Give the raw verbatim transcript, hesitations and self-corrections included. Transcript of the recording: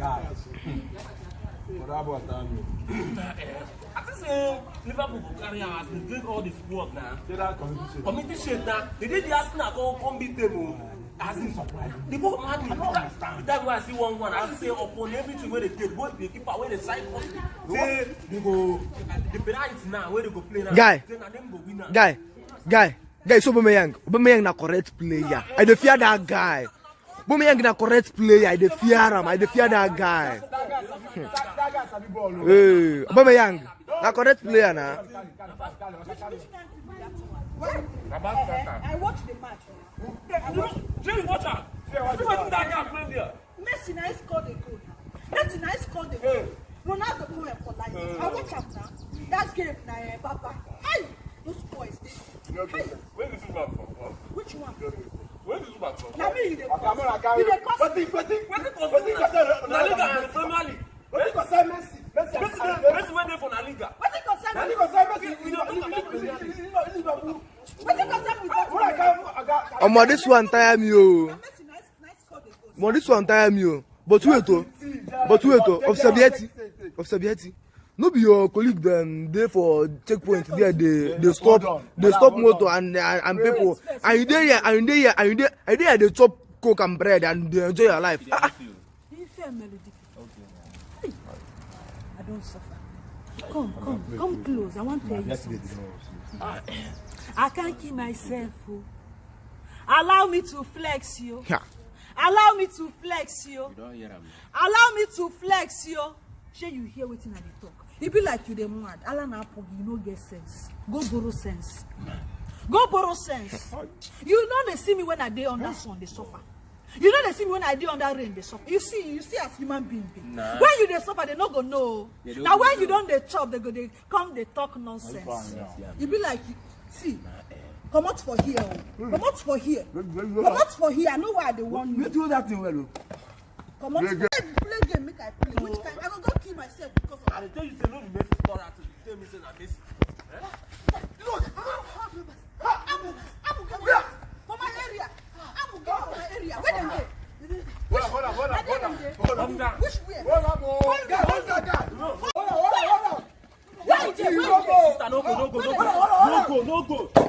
Guys, for that boy, tell me. I think say Liverpool go carry am as they drink all the squad now. Say that community shield. Community shield now. They did the Arsenal come come beat them o. As in surprise. The ball mad me. I don't understand. That's why I see one one. I see say upon everything where they get, what the keeper where they side us. Say they go the penalty now where they go play now. Guy. Say na them go win now. Guy. Guy. Guy, so Aubameyang. Aubameyang na correct player. I dey fear that guy. Aubameyang na correct player. I dey fear am. I dey fear that guy. Hey, Aubameyang na correct player na. I watch the match. Jerry, watch out. See what that guy play there. Messi na score the goal. Messi na score the goal. Ronaldo come and collide. I watch am now. That game na eh, Baba. Hey, those boys dey. Hey, Where is this man from? Which one? Where is this man from? Na me you dey call. You dey call. Wetin wetin wetin concern Ronaldo and Premier League? Wetin concern Messi? Messi and Messi wey dey for La Liga. Wetin concern me? Wetin concern Messi? Wetin concern me? Omo, this one tire me o. Messi na na score the goal. Omo, this one tire me o. But wait o. But wait o. Observieti. Observieti. No be your colleague dem dey for checkpoint there dey dey stop dey stop motor and and and people and you dey here and you dey here and you dey and you dey here dey chop coke and bread and dey enjoy your life. Ah, ah. He fair melody. Hey, I don't suffer. Come, come, come close. I want to tell you something. I can't kill myself. Oh. Allow me to flex you. Yeah. Allow me to flex you. You don't hear am. Allow me to flex you. Shey you hear wetin I dey talk? E be like you dey mad. Ala na apog, you no get sense. Go borrow sense. Go borrow sense. You no dey see me when I dey under sun dey suffer. You no dey see me when I dey under rain dey suffer. You see, you see as human being be. Nah. When you dey suffer, they no go know. They don't Na when know. You don dey chop, they go dey come dey talk nonsense. E be like you see. Comot for here o. Comot for here. Comot for here. I know why I dey warn you. Wetin do that thing well o? Comot for here. Play game make I play. Which kind? I go go kill myself because of. I dey tell you say no be Messi score that thing. You tell me say na Messi. Look, Amu, Amu, Amu, for my area. Amu, get for my area. Where dem dey? Hold on, hold on, hold on, hold on, hold on. Calm down. Which where? Hold on o. Where you dey? Hold on, hold on, hold on. Where you dey? Where you dey? Sister, no go, no go, no go, no go, no go.